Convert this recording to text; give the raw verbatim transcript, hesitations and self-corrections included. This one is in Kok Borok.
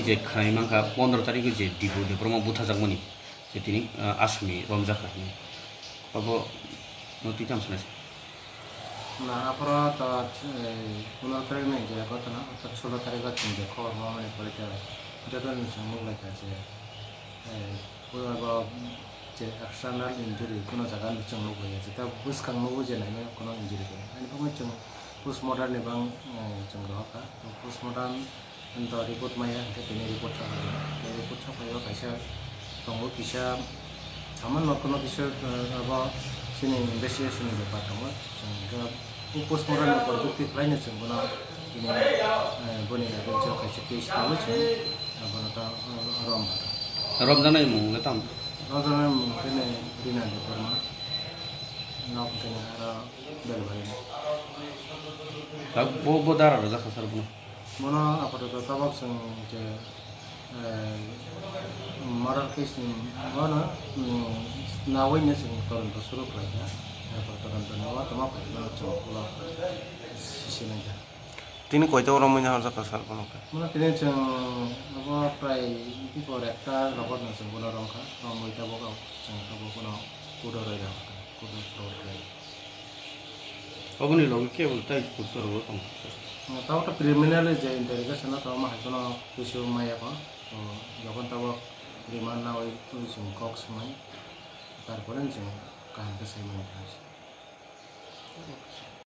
Je khnai mankha pondro tarikh je Dipu Debbarma buthajakmani je tini, ah, asami romjakha hinwi. Abo no twi tamo sanai se. Na, aphuru to, eh, pondro tarikh ni je ghotona, to solo tarikh o chwng je khobor mamani pore khe joto ni chwng nuk lai kha je, eh, pura bo je external injury kuno jaga ni chwng nuk lai kha je, ta bwskang nugo je naimani kuno injury khe. Ani bagwi chwng postmortem ni bang, eh, chwng rohor kha. To postmortem to report maya, hwnkhe tini report saphai, tei report saphai o kaisa tongo, kisa saman no kuno kisa, eh, abo chini investigation ni bepar tongo. Chwng hwnkhe o postmortem ni porjokti khlaino chwng bono tini, eh, boni against o kaisa case tongo chwng, eh, bono ta, eh, rom. Romjaknai mung le tamo? Romjaknai mung khe ne Rina Debbarma, nok khe ne aro Belbari. Ta bo, bo dara rwjak kha sir bono? Bono apatot tabok chwng je, eh, murder case ni bono, mm, nawi ni chwng todonto suru khlai kha. Erpor todonto ni o tongma phaikhe bono chwng ulo sisi nai kha. Tini koita oro muina horjak kha sir bono khe? Bono tini chwng abo prai bipor ekta rogo no chwng bono rom kha. Romwi tabok chwng tabok bono kudo roi rw kha. Kudo roi rw kha. Oboni logi kebo tai doktor bo tong. Tamo to preliminary je interrogation o tamo hai kono kisu maya ko. To jokhon tamo remand nawi twi chwng kok swngnai. Tarpore chwng kaham khe sai mano.